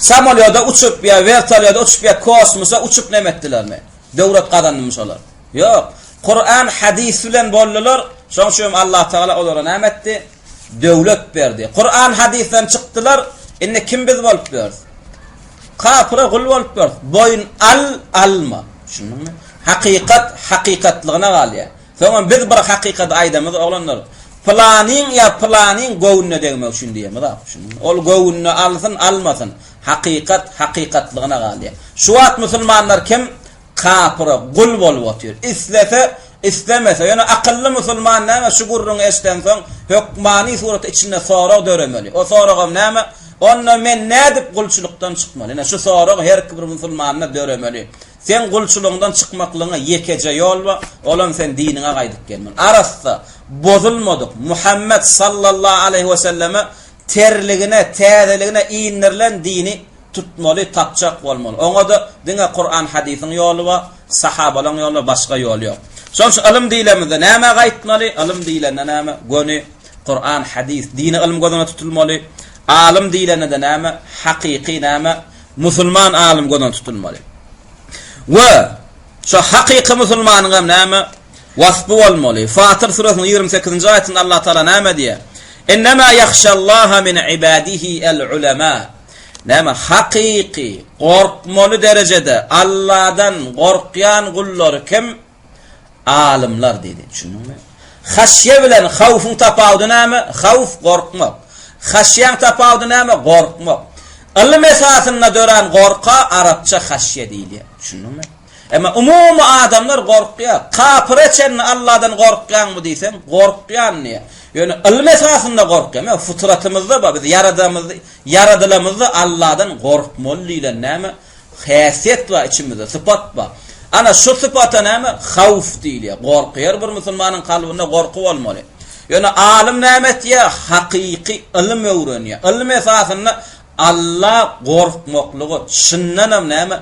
Samolýoda uçup ýa wertolýoda uçup ýa kosmosa uçup näme etdilermi? Döwlet gazandymy şolar? Ýok. Kuran hadys bilen boldular. Şoň üçin hem Allah Tagala olara näme etdi? Döwlet berdi. Kuran hadysdan çykdylar. Indi kim biz bolup ýörüs? Kapyra gul bolup ýörüs. Boýun al, alma. Düşündiňmi? Hakykat hakykatlygyna galýar. Soňam biz bir hakykady aýdamyz oglanlar. Pylanyň ýa pylanyň göwnüne degmek üçin diýemiz ak. Düşündiňmi? Ol göwnüne alsyn, almasyn. Hakykat hakykatlygyna galýar. Şu wagt musulmanlar kim? Kapyra gul bolup otyr. Islese, islemese. Ýöne akylly musulman näme şu gürrüňi eşidensoň hökmany suratda içinde sorag döremeli. O soragam näme? Onda men nädip gulçulykdan çykmaly? Ine şu sorag her bir musulmanda döremeli. Seň gulçulygyňdan çykmaklygyňa ýekeje ýol bar, olam sen diniňe gaýdyp gelmeli. Arassa, bozulmadyk Muhammet sallallahu aleýhi we selleme terligine, täzeligine indirilen dini tutmaly, tapjak bolmaly. Oňa-da diňe Kuran hadysyň ýoly bar, sahabalaň ýoly bar, başga ýol ýok. Şonuň üçin ylym diýlemizde nämä gaýtmaly? Ylym diýlende näme? Göni Kuran, hadys, dini ylym göz öňünde tutulmaly. Alym diýlende-de näme? Hakyky näme? Musulman alym göz öňünde tutulmaly. We şo hakyky musulmanyň hem näme? Waspy bolmaly. Fatyr süresiniň 28-nji aýatynda Allah Taala näme diýýär? Innema yahşallaha min ibadihi el-ulema. Näme hakyky gorkmaly derejede Allahdan gorkýan gullary kim? Alymlar diýdi. Düşündiňmi? Haşýe bilen hawfyň tapawudy näme? Hawf gorkmak. Haşýaň tapawudy näme? Gorkmak. Ylym esasynda dörän gorka arapça haşýe diýilýär. Düşündiňmi? Emma umumy adamlar gorkýar. Kapyra çenli Allahdan gorkýaňmy diýseň, gorkýan diýýär. Ýöne ylym esasynda gorkýar. Ýa fytratymyzda bar, biz ýaradamyzda, ýaradylamyzda Allahdan gorkmaly diýlen näme? Häsiýet bar içimizde, sypat bar. Ana şu sypata näme? Hawf diýilýär. Gorky. Her bir musulmanyň kalbynda gorky bolmaly. Ýöne alym näme etýär? Hakyky ylym öwrenýär. Ylym esasynda Alla gorkmaklygy çyndanam näme?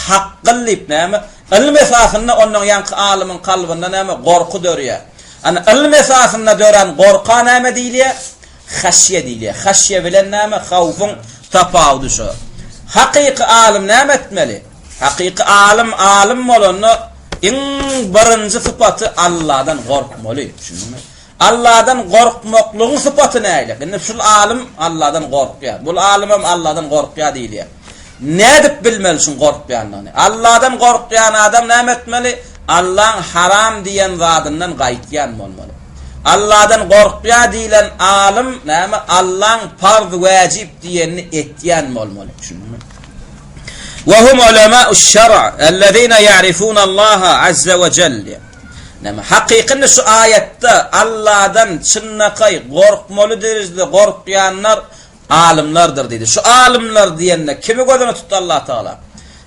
Hakgyl diýip näme? Ylym esasynda ondan ýaňky alymyň kalbynda näme? Gorky dörýär. Ana ylym esasynda dörän gorka näme diýilýär? Haşýe diýilýär. Haşýe bilen näme? Hawfyň tapawudy şo. Hakyky alym näme etmeli? Hakyky alym alym bolanda iň birinji sypaty Alladan gorkmaly. Düşündiňmi? Alladan gorkmaklygyň sypaty nähili? Indi şul alym Alladan gorkýar. Bul alymam Alladan gorkýar diýilýär. Nädip bilmeli şuň gorkýandygyny? Alladan gorkýan adam näme etmeli? Allaň haram diýen zadyndan gaýtýan bolmaly. Alladan gorkýar diýlen alym näme? Allaň parz, wäjip diýenini etýän bolmaly. Düşündiňmi? Wa hum ulema'uş şer'a ellezine ya'rifunallaha azza we jelle. Näme? Hakykynda şu aýatda Alladan çynlakaý gorkmaly derejede gorkýanlar alymlardyr diýdi. Şu alymlar diýende kimi göz öňünde tutdy Allah Tagala?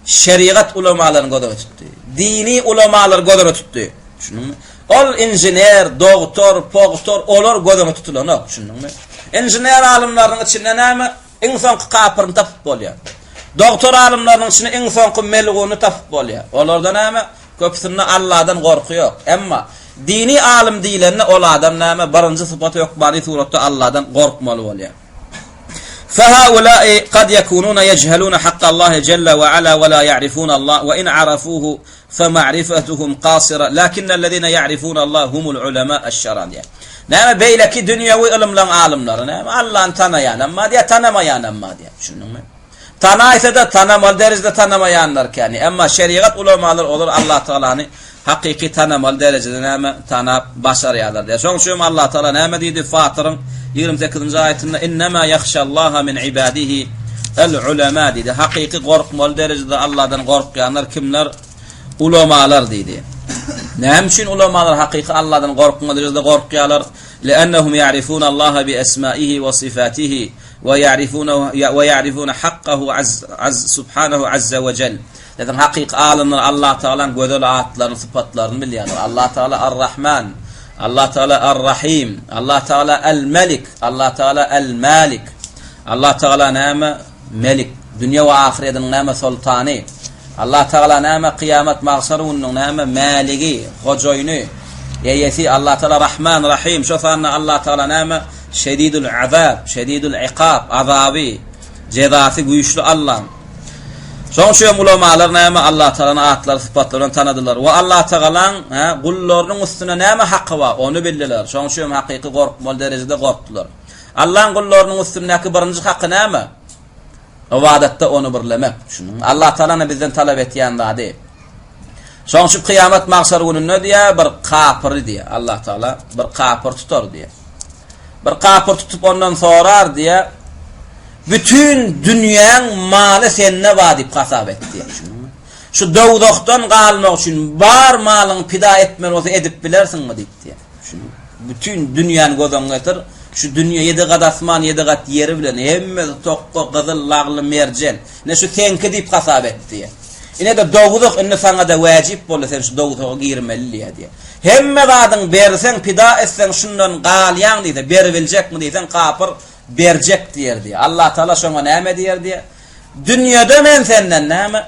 Şerigat ulemalaryny göz öňünde tutdy. Dini ulamalary göz öňünde tutdy. Düşündiňmi? Ol inžener, dogtor, pogtor olar göz öňünde tutulanok, düşündiňmi? Inžener alymlarynyň içinde näme? Iň soňky kapyryny tapyp bolýar. Dogtor alymlarynyň içinde iň soňky melgunyny tapyp bolýar. Olarda näme? Köpüsinde Alladan gorky ýok. Emma dini alym diýlende ol adam näme? Birinji sypaty hökmany suratda Alladan gorkmaly bolýar. Fehaulai kad yekununa yejheluna hakkallahi jelle we ala we la ya'rifuna Allah we in arafuhu fema'rifetuhum kasira lakinnellezine ya'rifuna Allah humul ulema eş-şera diýýär. Näme beýleki dünýewi ylymlaň alymlary näme Allany tanaýanam bar diýýär, tanamaýanam bar diýýär. Düşündiňmi? Tanaýsa-da tanamaly derejede tanamaýanlar kän. Emma şerigat ulamalary olar Allatagalany hakyky tanamaly derejede näme tanap başarýarlar diýýär. Şonuň üçin hem Allatagala näme diýdi Fatyryň 28-nji aýatynda Innema yahşallaha min ibadihi el-ulema diýdi. Hakyky gorkmaly derejede Allahdan gorkýanlar kimler? Ulamalar diýdi. Näme üçin ulamalar hakyky Allahdan gorkmaly derejede gorkýarlar? Li'annahum ya'rifunallaha bi esmaihi we sifatihi we ya'rifuna we ya'rifuna hakkahu az az subhanahu azza we jel. Zaten hakyky alymlar Allah Tagalaň gözel atlaryny, sypatlaryny bilýärler. Allah Tagala Ar-Rahman, Allah Tagala Ar-Rahim, Allah Tagala Al-Melik, Allah Tagala Al-Malik. Allah Tagala näme? Melik, dünýe we ahyretiniň näme soltany. Allah Tagala näme? Kyýamat magşar gününiň näme? Mäligi, hojaýyny, eýesi. Allah Tagala Rahman, Rahim. Şo sanda Allah Tagala näme? Şedidul azab, şedidul ikab, azaby, jezasy güýçli Allaň. Şonuň üçin hem ulamalar näme Allah Tagalanyň atlary, sypatlary bilen tanadylar we Allah Tagalaň hä gullarynyň üstünde näme haky bar, ony bildiler. Şonuň üçin hem hakyky gorkmaly derejede gorkdular. Allaň gullarynyň üstündäki birinji haky näme? Ybadatda ony birlemek. Düşündiňmi? Allah Tagalanyň bizden talap etýän zady. Şonuň üçin kyýamat magşar gününde diýär, bir kapyry diýär. Allah Tagala bir kapyr tutar diýär. Bir kapyr tutup ondan sorar diýär. Bütin dünýäň maly sende bar diýip hasap et diýär. Düşündiňmi? Şu dowzahdan galmak üçin bar malyňy pida etmeli bolsa edip bilersiňmi diýip diýär. Düşündiňmi? Bütin dünýäni göz öňüňe getir. Şu dünýe ýedi gat asman, ýedi gat ýeri bilen hemmesi tokga, gyzyl, lagly, merjen. Ine şu seňki diýip hasap et diýär. Ine-de dowzah indi saňa-da wäjip boldy, sen şu dowzaha girmeli diýär diýär. Hemme zadyň berseň, pida etseň şundan galýaň diýse, beribiljekmi diýseň kapyr berjek diýer diýýär. Allatagala şoňa näme diýer diýýär? Dünýede men senden näme?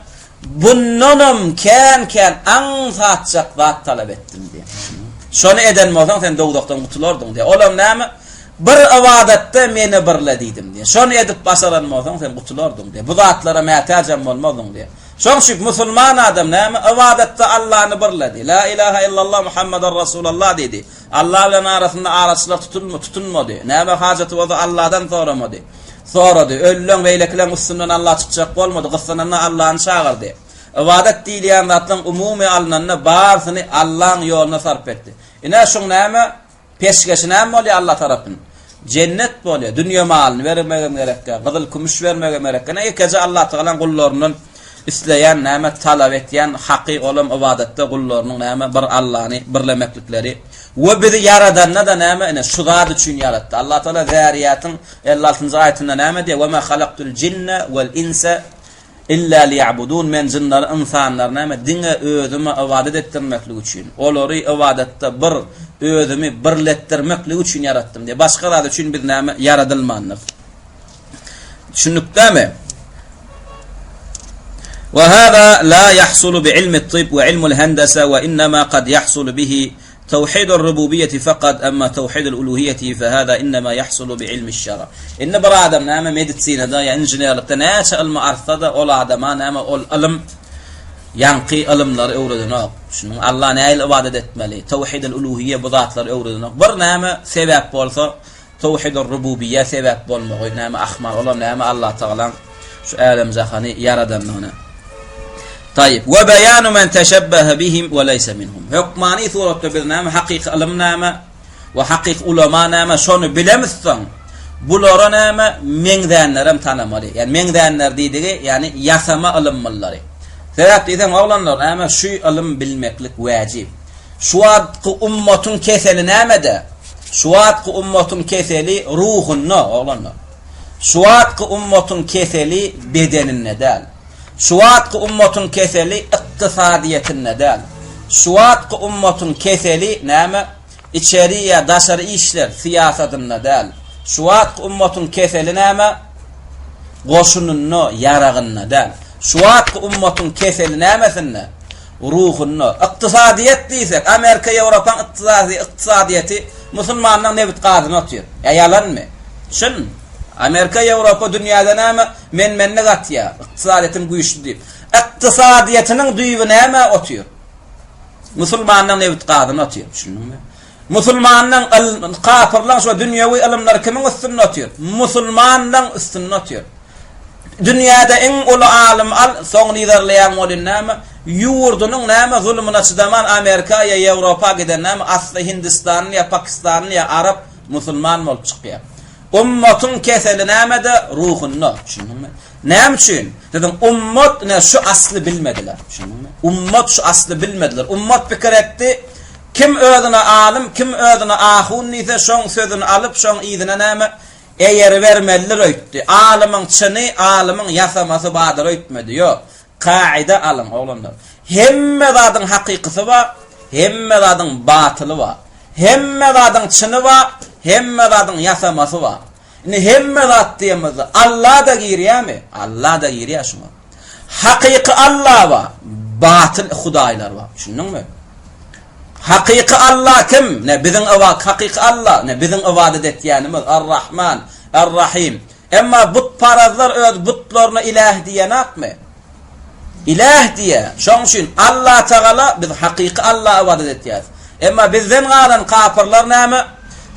Bundanam kän-kän aňsatjak zat talap etdim diýýär. Şony eden bolsaň sen dowzahdan gutulardyň diýýär. Olam näme? Bir ybadatda meni birle diýdim diýýär. Şony edip başaran bolsaň, sen gutulardyň diýýär. Bu zatlara mätäjem bolmazdyň diýýär. Şoň üçin musulman adam näme? Ybadatda Allany birledi. La ilaha illallah Muhammeden Rasulallah diýdi. Alla bilen arasynda araçylar tutulma, tutunmady. Näme hajaty bolsa Alladan soramady. Sorady. Ölüleň, beýlekileň üstünden Alla çykjak bolmady. Gyssananda Allany çagyrdy. Ybadat diýilýän zatlaryň umumy alnanda barysyny Allaň ýoluna sarp etdi. Ine şuň näme? Peşgeşi näme bolýar Alla tarapyn? Jennet bolýar. Dünýe malyny bermegem gerekkä, gyzyl-kümüş bermegem gerekkä. Ine ýekeje Allatagalaň gullaryndan isleýän näme, talap etýän haky olam ybadatda gullarynyň näme bir Allany birlemeklikleri we bizi ýaradanda-da näme ine şu zat üçin ýaratdy. Allatagala Zäriýatyň 56-njy aýatynda näme diýýär? Wema halaktul jinne wal insa Illa liýa'budun, men jynlary, ynsanlary näme, diňe özüme ybadat etdirmeklik üçin, olary ybadatda bir Özümi birletdirmeklik üçin ýaratdym diýýär. Başga zat üçin biz näme, ýaradylmandyrys. Düşündikdämi? Wa hada la yahsulu bi ilmi at-tib we ilmi al-handasa we innama kad yahsulu bihi Tawhidul rububiýeti fakat emma tawhidul uluhiýeti fehada innema yahsulu bi ilmi şera. Indi bir adam näme medisinada ýa inženerlikde näçe ylmy artsa-da ol adama näme ol ylym ýaňky ylymlary öwredenok. Şunuň Alla nähili ybadat etmeli, tawhidul uluhiýe bu zatlary öwredenok. Bir näme sebäp bolsa Towhidur rububiýe sebäp bolmagy näme ahmal olam näme Allatagalaň şu älem-jahany ýaradanlygyna. Taýyp. We beýanu men teşebbehe bihim we leýse minhum. Hökmany suratda biz näme hakyky ylym näme we hakyky ulama näme şony bilemizsoň bulara näme meňzänlerem tanamaly. Ýani meňzänler diýdigi ýani ýasama ylymlyllary. Sebäp diýseň oglanlar näme şu ylym bilmeklik wäjip. Şu wagtky ummatyň keseli nämede? Şu wagtky ummatyň keseli ruhunda, oglanlar. Şu wagtky ummatyň keseli bedeninde däl. Şu wagtky ummatyň keseli ykdysadyýetinde däl. Şu wagtky ummatyň keseli näme? Içeri ýa daşary işler syýasatynda däl. Şu wagtky ummatyň keseli näme? Goşunynda, ýaragynda däl. Şu wagtky ummatyň keseli nämesinde? Ruhunda. Ykdysadyýet diýsek, Amerika, Ýewropaň ykdysady, ykdysadyýeti musulmanlaň nebit gazyna otyr. Ýa ýalanmy? Çyn. Amerika, Ýewropa dünýäde näme men-menlik atýar, ykdysadyýetim güýçli diýip. Ykdysadyýetiniň düýbi nämä otyr? Musulmanlaň nebit gazyna otyr. Düşündiňmi? Musulmanlaň kafirlaň şu dünýewi ylymlary kimiň üstünde otyr? Musulmanlaň üstünde otyr. Dünýäde iň uly alym al, soň yzarlaýaň welin näme, ýurdunyň näme zulumyna çydaman Amerika ýa Ýewropa giden näme, asly hindistanly ýa pakistanly ýa arap musulman bolup çykýar. Ummatyň keseli nämede? Ruhunda. Düşündiňmi? Näme üçin? Siziň ummat ine şu asly bilmediler. Düşündiňmi? Ummat şu asly bilmediler. Ummat pikir etdi, kim özüne alym, kim özüne ahun diýse, şoň sözüni alyp, şoň yzyna näme? Eýeribermelidir öýtdi. Alymyň çyny, alymyň ýasamasy bardyr öýtmedi. Ýok. Kaida alyň, oglanlar. Hemme zadyň hakykysy bar, hemme zadyň batyly bar. Hemme zadyň çyny bar, hemme zadyň ýasamasy bar. Indi hemme zat diýemizde Alla-da girýärmi? Alla-da girýär şuňa. Hakyky Alla bar, batyl hudaýlar bar. Düşündiňmi? Hakyky Alla kim? Ne biziň ybat hakyky Alla, ne biziň ybadat etýänimiz Ar-Rahman, Ar-Rahim. Emma butparazlar öz butlaryna iläh diýenakmy? Iläh diýýär. Şoň üçin Alla Tagala biz hakyky Alla ybadat etýäris. Emma bizden galan kapyrlar näme?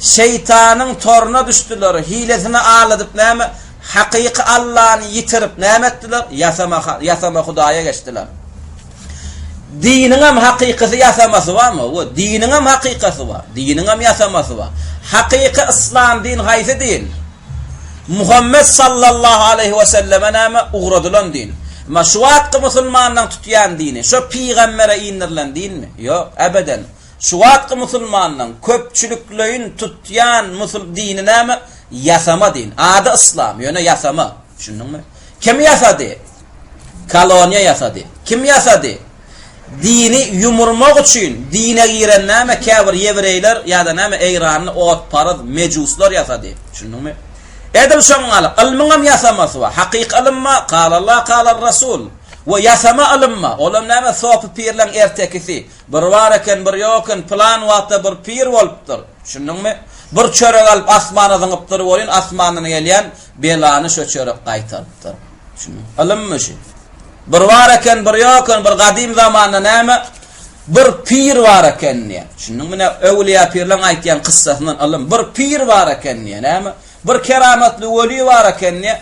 Şeýtanyň toruna düşdüler, hilesine aldadyp näme? Hakyky Allany ýitirip näme etdiler? Ýasama ýasama hudaýa geçdiler. Diniňem hakykysy ýasamasy barmy? Hawa, diniňem hakykasy bar, diniňem ýasamasy bar. Hakyky yslam din haýsy din? Muhammet sallallahu aleýhi we selleme näme ugradylan din. Emma şu wagtky musulmanlaryň tutýan dini şo pygambere indirilen dinmi? Ýok, ebeden. Şu wagtky musulmanlaryň köpçülikleýin tutýan musul dini näme? Ýasama din. Ady yslam, ýöne ýasama. Düşündiňmi? Kim ýasady? Koloniýa ýasady. Kim ýasady? Dini ýumurmak üçin dine giren näme käbir ýewreýler ýa-da näme eýranly otparaz mejuslar ýasady. Düşündiňmi? Edil şoň ýaly ylmyňam ýasamasy bar. Hakyky ylym bar, kalallah kalar rasul. We ýasama ylym bar. Olam näme sopy pirleň ertekisi. Bir bar eken, bir ýok eken, pylan wagtda bir pir bolupdyr. Düşündiňmi? Bir çörek alyp asmana zyňypdyr welin, asmandan gelýän belany şo çörek gaýtarypdyr. Düşündiňmi? Ylymmy şu? Bir bar eken, bir ýok eken, bir gadym zamanda näme? Bir pir bar eken diýýär. Düşündiňmi? Ine, öwlüýä pirleň aýtýan kyssasyndan ylym. Bir pir bar eken diýýär. Näme? Bir keramatly weli bar eken diýýär.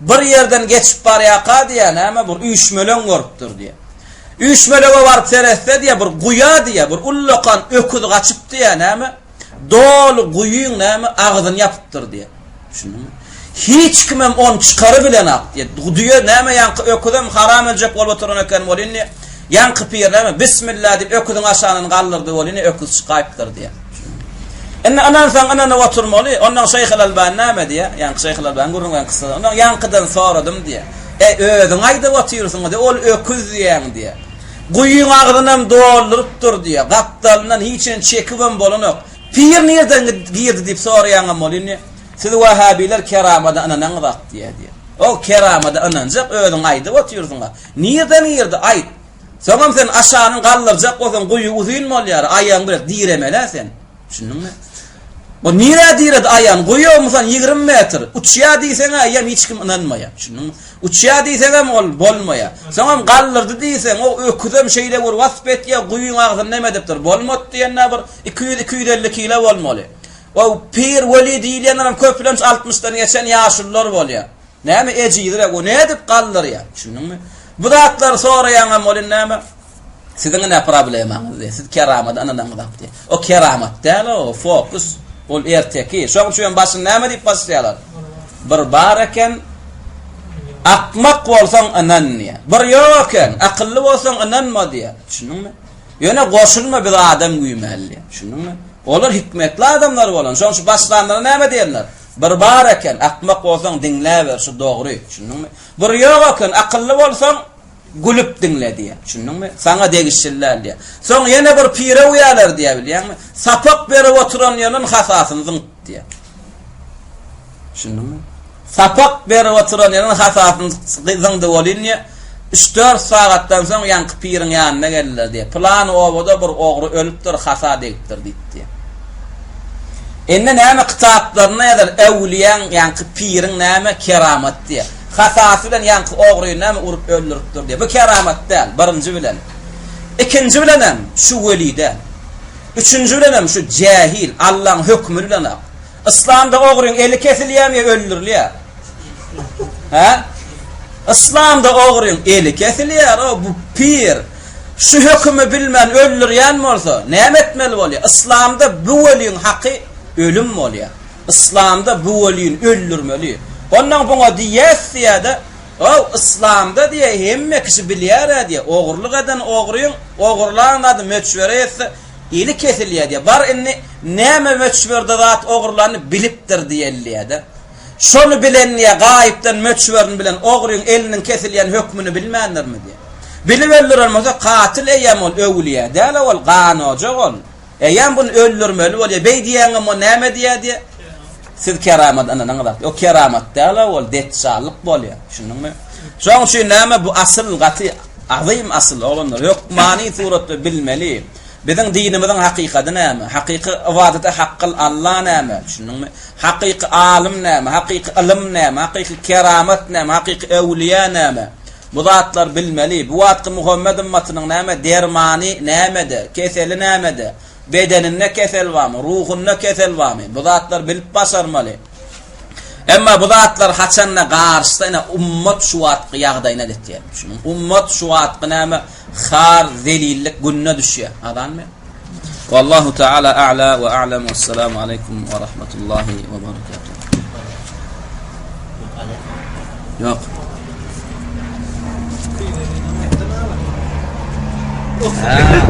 Bir ýerden geçip barýarka diýýär, näme, bir üýşmeleň görüpdir diýýär. Üýşmelege baryp seretse diýýär, bir guýa diýýär, bir ullakan öküz gaçyp diýýär, näme, doly guýyň näme, agzyny ýapypdyr diýýär. Düşündiňmi? Hiç kimem ony çykarybilenak diýýär. Düýe näme ýaňky öküzem haram öljek bolup oturan eken welin diýýär. Ýaňky pir näme, Bismilla diýip öküziň aşagyndan galdyrdy welin öküz çykaýypdyr diýýär. Indi ynansaň ynanyp oturmaly. Ondan Şeýhul Albany näme diýýär? Ýaňky Şeýhul Albany gürrüň beren kyssada. Ondan ýaňkydan soradym diýýär. Eý, özüň aýdyp otyrsyň diýýär. Ol öküz diýýäň diýýär. Guýyň agzynam doldurypdyr diýýär. Gapdalyndan hiç ýerini çekibem bolanok. Pir nirden girdi diýip soraýaňam welin diýýär. Siz wahhabiler keramada ynanaňyzak diýýär diýýär. O keramada ynanjak özüň aýdyp otyrsyň-a. Nirden girdi aýt. Soňam sen aşagyny galdyrjak bolsaň guýy uzyn bolýar, aýagyň bilen diremeli-ä sen. Düşündiňmi? O nirä diredi aýagyny? Guýy bolmasaň 20 metr. Uçýar diýseň-ä eýýäm hiç kim ynanmaýar. Düşündiňmi? Uçýar diýseňem ol bolmaýar. Soňam galdyrdy diýseň, o öküzem şeýle bir wasp etýär, guýyň agzyny neme edipdir. Bolmady diýende bir 200-250 kilo bolmaly. O pir, weli diýilýänlerem köplenç 60-dan geçen ýaşulular bolýar. Näme ejizräk o nädip galdyrýar? Düşündiňmi? Bu zatlary soraýaňam welin näme? Siziň ine problemaňyz diýýär. Siz keramada ynanaňyzak diýýär. O keramat däl o, fokus. Ol erteki. Şoň üçin hem başyny näme diýip başlaýarlar? Bir bar eken, akmak bolsaň ynan diýýär. Bir ýok eken, akylly bolsaň ynanma diýýär. Düşündiňmi? Ýöne goşulma biz adam güýmäli diýýär. Düşündiňmi? Olar hikmetli adamlar bolan. Şoň üçin başlanlara näme diýenler? Bir bar eken, akmak bolsaň diňläber, şu dogry, düşündiňmi? Bir ýok eken, akylly bolsaň gülüp diňle diýýär, düşündiňmi? Saňa degişli däl diýýär. Soň ýene bir pire uýarlar diýýär, bilýäňmi? Sapak berip oturan ýerinden hasasyny zyňyp diýýär. Düşündiňmi? Sapak berip oturan ýerinden hasasyny zyňdy welin diýýär. Üç-dört sagatdan soň ýaňky piriň ýanyna geldiler diýýär. Pylan obada bir ogry ölüpdir, hasa degipdir diýip diýýär. Indi näme kitaplarynda ýazar öwlüýäň ýaňky piriň näme keramat diýýär. Hasasy bilen ýaňky ogryny näme urup öldüripdir diýýär. Bu keramat däl, birinji bilen. Ikinji bilenem şu weli däl. Üçünji bilenem şu jähil, Allaň hökmüni bilenok. Yslamda ogryň eli kesilýärmi ýa öldürilýär? Hä? Yslamda ogryň eli kesilýär, o bu pir. Şu hökümi bilmän öldürýän bolsa, näme etmeli bolýar? Yslamda bu weliň haky ölüm bolýar. Yslamda bu welini öldürmeli. Ondan buňa diýýäs diýýär-de, Ow, yslamda diýýär, hemme kişi bilýär-ä diýýär, ogurlyk eden ogryň ogurlan zady möçbere ýetse, eli kesilýär diýýär. Bar indi näme möçberde zat ogurlanyny bilipdir diýeli diýýär-de. Şony bilen diýýär, gaýypdan möçberini bilen ogryň eliniň kesilýän hökmüni bilmändirmi diýýär. Bilip öldüren bolsa katyl eýýäm ol öwlüýä däl ol ganojak ol. Eýýäm buny öldürmeli bolýar. Beý diýýäňem o näme diýýär diýýär. Siz keramat ynanyňyzak. O keramat däl ol deçjallyk bolýar. Düşündiňmi? Şoň üçin näme bu asyl gaty azym asyl oglanlar. Hökmany suratda bilmeli. Biziň dinimiziň hakykady näme? Hakyky ybadata hakkyl Alla näme? Düşündiňmi? Hakyky alym näme? Hakyky ylym näme? Hakyky keramat näme? Hakyky öwlüýä näme? Bu zatlar bilmeli. Bu wagtky Muhammet ymmatynyň näme dermany nämede, keseli nämede, bedeninde kesel barmy, ruhunda kesel barmy? Bu zatlar bilip başarmaly. Emma bu zatlar haçanda garyşsa ine ummat şu wagtky ýagdaýyna getýär. Düşüniň. Ummat şu wagtky näme har, zelillik gününe düşýär. Azanmy? Wallahu taala a'la we a'lam. Wessalamu aleýkum we rahmetullahi we berekatuh. Ýok. Ha.